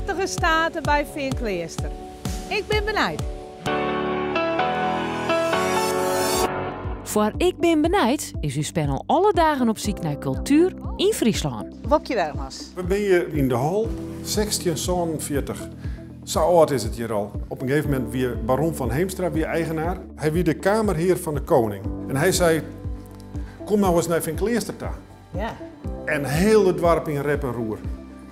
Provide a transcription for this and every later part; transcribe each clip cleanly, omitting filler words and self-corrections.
prachtige state by Feankleaster. Ik bin benijd. Foar Ik bin benijd is ús panel alle dagen op syk nei kultuer yn Fryslân. Wopkje Wermans. We binne hjir yn de hal 1647. Sa âld is it hjir al. Op in gegeven momint wie baron van Heemstra wie eigenaar. Hy wie de kamerhear fan de koning. En hy sei, kom nou ris nei Feankleaster ta. Ja. En hiel it doarp yn rep en roer.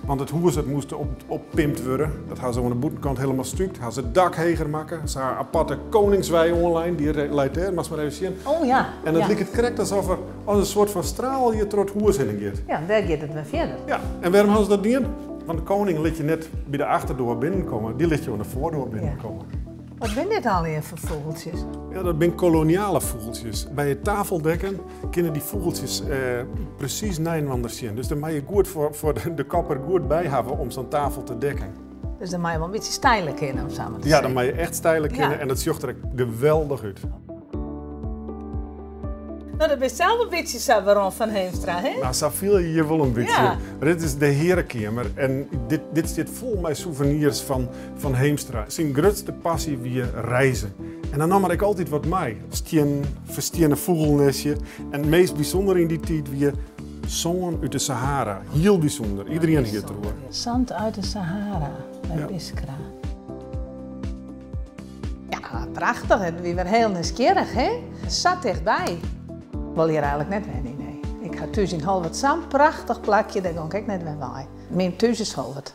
Want it hûs dat moast oppimpt wurde. Dat ha se oan de bûtenkant helemaal stúkt. Ha se it dak heger makke. Se ha aparte koningswei oanlein. Dy leit dêr, moatst mar even sjen. Oh ja. En it liket krekt asof er as in soart fan straal hjir troch it hûs hinne giet. Ja, dêr giet it wer fierder. Ja, en wêrom ha se dat dien? Want de koning lit je net by de achterdoar binnenkomme, dy lit je oan de foardoar binnenkomme. Wat binne dit allegear foar fûgeltsjes? Ja, dat binne koloniale fûgeltsjes. By it tafeldekken kinne dy fûgeltsjes presys neinoander sjen. Dus dêr meie je goed foar de kapper goed by hawwe om sa'n tafel te dekken. Dus dan meie je wol in bytsje style kinne, om sa mar te Ja, dan meie je echt style kinne en dat sjocht der ek geweldich út. No, dat bist sels in bytsje sa baron van Heemstra, hè? No, sa fiel je je wol in bytsje. Ja. Mar dit is de hearekeamer en dit, dit stiet fol mei souvenirs fan Van Heemstra. Syn grutste passy wie reizen. En dan naam er ek altyd wat mei. Stiennen, ferstienne fûgelnestje. En it meast bysûndere yn dy tiid wie sân út de Sahara. Hiel bysûnder. Iderien hie it deroer. Zand uit de Sahara by Biskra. Ja, prachtich. It wie wer hiel nijsgjirrich, hè? Sa tichtby. Wol hjir eigenlik net wenje, nee. Ik ha thús yn Holwert sa'n prachtich plakje, dêr gong ik ek net wer wei. Myn thús is Holwert.